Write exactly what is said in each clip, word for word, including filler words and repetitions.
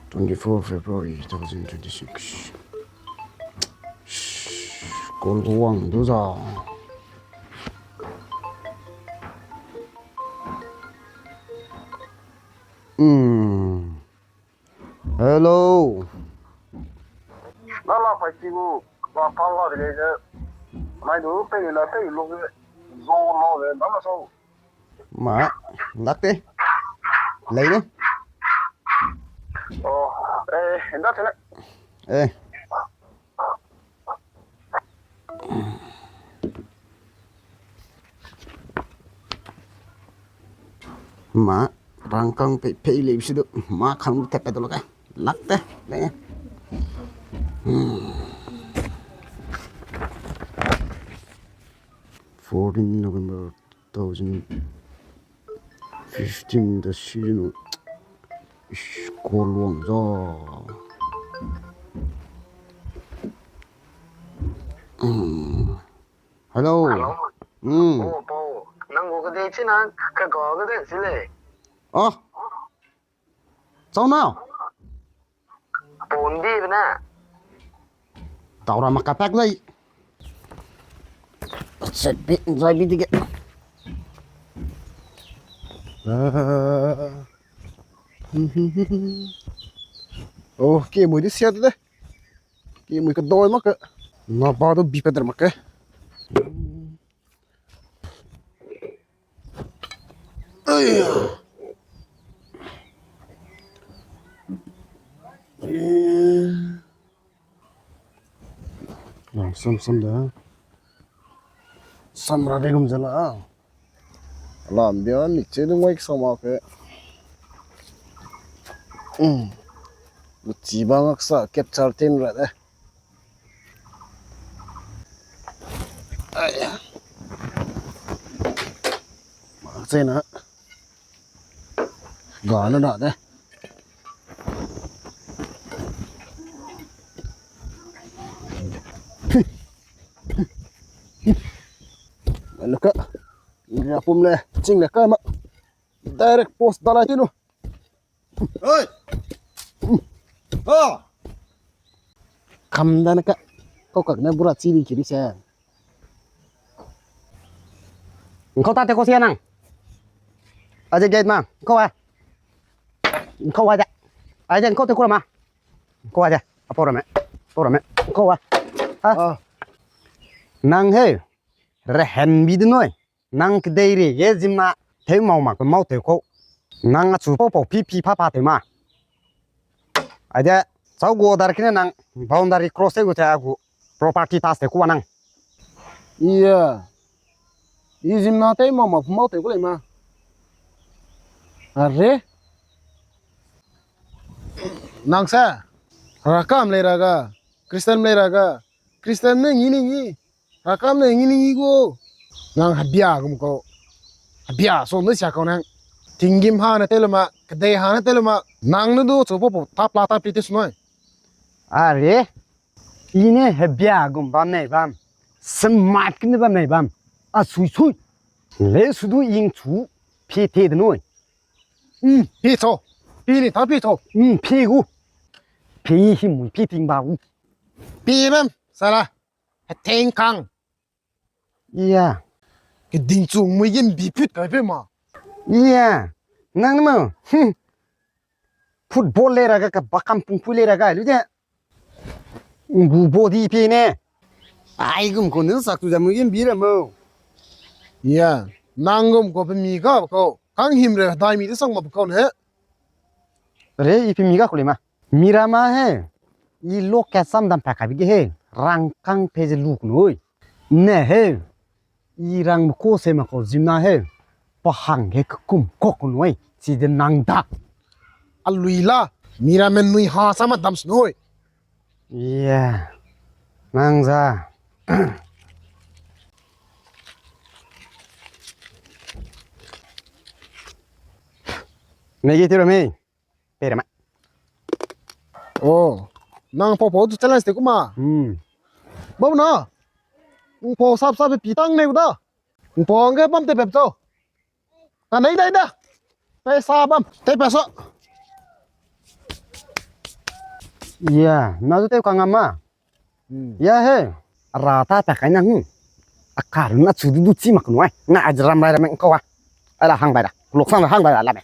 Twenty-four February two thousand twenty-six. Call wang du za. Hmm. Hello. Na la pai ti gu, ba pa la de le. Mai du pe la pe lo ge. Zo lo ge, na la so. Ma, lak te. Lei ne? Oh, eh, enda tene. Eh. Ma, rangkang pe, pe lei si du. Ma, khang te pe du lo ka. Lak te. Lei ne? Hmm. Fourteen November two thousand fifteen da si nu. Ish, call wang za. Hmm. Hello. Hello. Hmm. Oh, Pau. Nang gu kede chi na, ka ga kede chi le. Oh. Chau na. Pau ndi bena. Tau ra mak ka pak zai. Set bi, zai bi dige. Ah. Oh, ke mui di sia de. Ke mui ka doi mak ka. Na ba do bi pe der mak ka. Aiya. Sam, sam da. Sam ra de gum zala. Lam bia ni che du ngoi sa ma ke. Hmm. Chi ba ngak sa capture tin ra de. Aiya. Mak chena. Ga na na de. Luka. Ria pum le. Ching le ka ma. Direct post dalai ti lu. Oi! Ah! Kam da na ka. Kau kak na bura chi di kiri se. Ngkau ta te ko sia nang. Aje gate ma. Ngkau a. Ngkau a ja. Aje ngkau te ko ma. Ngkau a ja. Apo rame. Apo rame. Ngkau a. Ah. Nang he. Rehen bi de noi. Nang kedei re ge zimna tew mau mak pe mau tew kau. Nang achu pau pau pi pi pa pa tew ma. Aide, chau gu order kine nang boundary cross te gu te a gu property tax te kua nang. Iya. I zimna tew mau mak pe mau tew kau lei ma. Are. Nang se. Rakam lei ra ga. Christian lei ra ga. Christian ne ngi ne ngi. Rakam ne ngi ne ngi gu. Nang hebia gum kau. Hebia so ne sia kau nang. Tinggîm ha ne te lu ma, kedei ha ne te lu ma. Nang ne du chu pau pau tap la tap pi te sunoi. Are. I ne hebia gum bam nei bam. Semat kene bam nei bam. A sui sui. Le su du ing chu. Pi te de noi. Hmm, pi cho. Pi ni ta pi cho. Hmm, pi gu. Pi hi mui pi ting ba gu. Pi bam, sala. Heteng kang. Iya. Keding chung mui gin bi put kai pe ma. Iya. Nang ma. Hmm. Football le ra ga ka bakam pung pui le ra ga lu de. Ngu body pe ne. Ai gum ko ne sak tu ja mui gin bi ra mo. Iya. Nang gum ko pe mi ga ko. Kang him re dai mi de sang ma ko ne. Re i pe mi ga ko le ma. Mirama he, i lo ka sam dam pa ka bi ge he, rangkang pe ze lu kunui. Ne he, i rang me ko se me ko zimna he, pa hang he kekum ko kunui, chi de nang da. A lui la, mirame nui ha sa ma dam snui. Iya, nang za. Negi tiro me. Pere ma. Oh, nang pau pau tu challenge te kuma. Hmm. Bau na. Nang pau sap sap pi tang ne da. Nang pau nge bam te pep chau. Ta nei dai da. Pe sa bam. Te pe sa. Ya, na zu teu kangam ma. Hmm. Ya he. Ara ta ta kai nang. Akar na chu du du chi mak nui. Na aji ram rai ram kau a. Ala hang bai da. Lok sang hang bai da la me.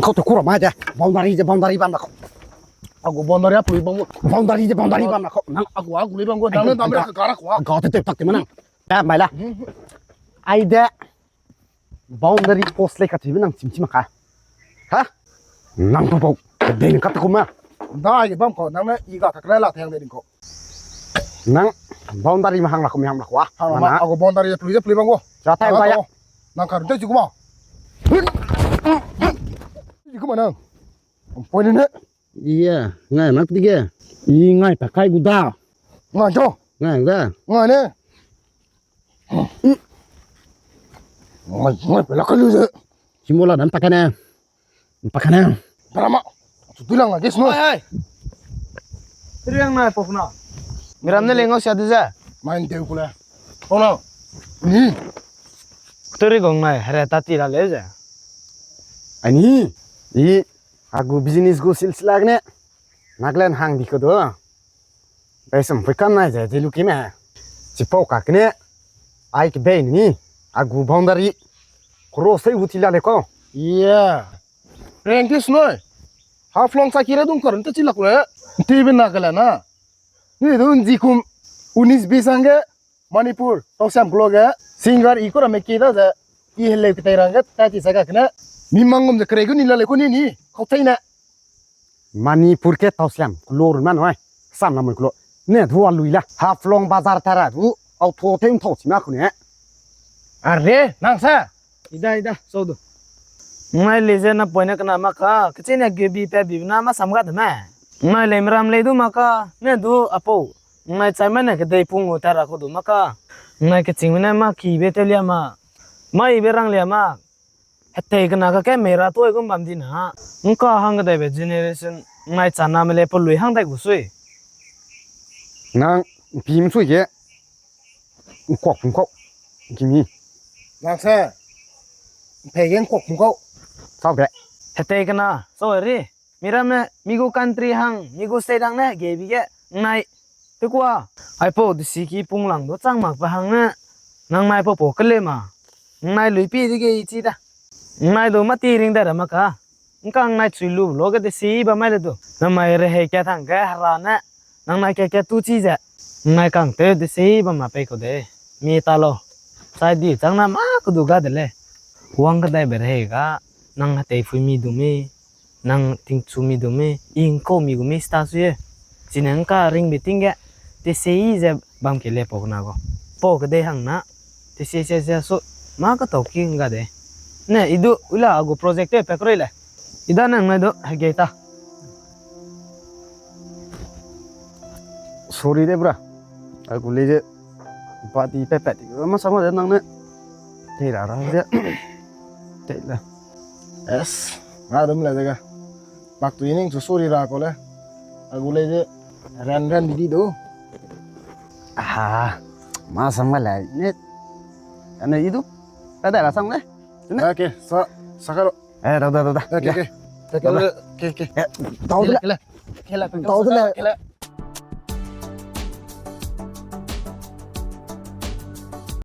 Kau te kura mai de. Boundary je boundary bam da kau. Agu boundary a pui bam. Boundary je boundary bam da kau. Nang agu agu le bam go. Nang dam ra ka ra kwa. Kau te te tak te ma nang. Bam bai la. Hmm. Ai de. Boundary post lei ka chibe nang chim chim ka. Ha? Nang pau pau. Dei ka ta kuma. Da ai bam ko nang ne i ga ka kra la thang de ding ko. Nang boundary ma hang la ko mi hang la ko. Hang la ma ago boundary plui de plui bang go. Ja thai ba ya. Nang ka run te ji kuma. Ji kuma nang. Poi ne ne. Iya, ngai mak dige. I ngai pa kai gu da. Ngai jo. Ngai da. Ngai ne. Ngai, ngai pa la ka lu ze. Chimo la dan pa kane. Pa kane. Drama. Tu tu lang la ges no. Ai, ai. Teri ang nai pok na. Miram ne leng au sia de ze. Main teu kule. Pok na. Ni. Teri gong nai, hera ta ti la le ze. Ani. I. Agu business gu silsila gene Nagaland hang di ko do. Bai sam pui kam nai ze, ze lu ki me. Chipau ka kene. Ai ke bei ni. Agu boundary. Cross tei gu ti la le ko. Yeah. Reng kis noi. Haflong sa kira dung karun te chi lak le. Ti bin Nagaland na. Ni du nji kum. Unis bis hangge. Manipur, Tausiam kulo ge, singer i kura me ki da ze, i heleu ketei rang ge, ta ti sa ka kene, mi mang gum ze kerei gu ni la le ku ni ni, kau tei ne. Manipur ke Tausiam kulo run ma noi, sam la mui kulo, ne du a lui la, Haflong bazar ta ra du, au tho tew thau chi ma ku ne. Are, nang sa, Ida, ida, sau du. Ngai le ze na poine kena ma ka, kechine ge bi pe bi na ma sam ga de me. Ngai le miram le du ma ka, ne du apau. Ngai chai ma ne kedei pung u ta ra ko du ma ka. Ngai keching ne ma ki be te lia ma. Ma i be rang lia ma. Hetei kena ka ke mei ra toi gum bam di na. Nka hang kedei be generation ngai chana me le pelui hang dai gu sui. Nang pi msui ge. Nkuak pungkau. Gimi. Nang se. Pei ge nkuak pungkau. Sau de. Hetei kena, sau ri. Miram ne, mi gu country hang, mi gu state hang ne, ge bi ge, nai. Te kua. Ai pau de si ki pung lang du chang mak pe hang ne. Nang nai pau pau kele ma. Nang nai lui pi de ge i chi da. Nang nai du ma ti ring da ra ma ka. Nang kang nai chui lu lo ge de si ba mai le du. Nang mai re he kia thang ge hera ne. Nang nai kia kia tu chi ze. Nang nai kang te de si ba ma pei ko de. Mi ta lo. Sai di chang na ma ku du ga de le. Wang ka dai be re he ga. Nang ha tei phui mi du mi. Nang tingchu mi du mi. Ing ko mi gu mi sta su ye. Chi nang ka ring be ting ge. De si ze bam ke le pau na go. Pau ke de hang na. Te se se se su, ma ka tau ki nga de. Ne, i du, ula agu project te pe kroi le. I da nang nai du, hege ta. Sorry de, bra. Agu le je, ba di pe pe di, ma sama de nang ne. Te ra ra de. Te le. Yes, nga dum le de ga. Bak tu ining chu sorry ra ko le. Agu le je, ran ran di di du. Ah, ma sam ga lai ne. Ane i du. Ka da ra sang le. Ne. Okay, sa, sa ka ro. Eh, da, da, da, da. Okay, okay. Okay, okay. Eh, tau de le. Kele, kele. Tau de le. Kele.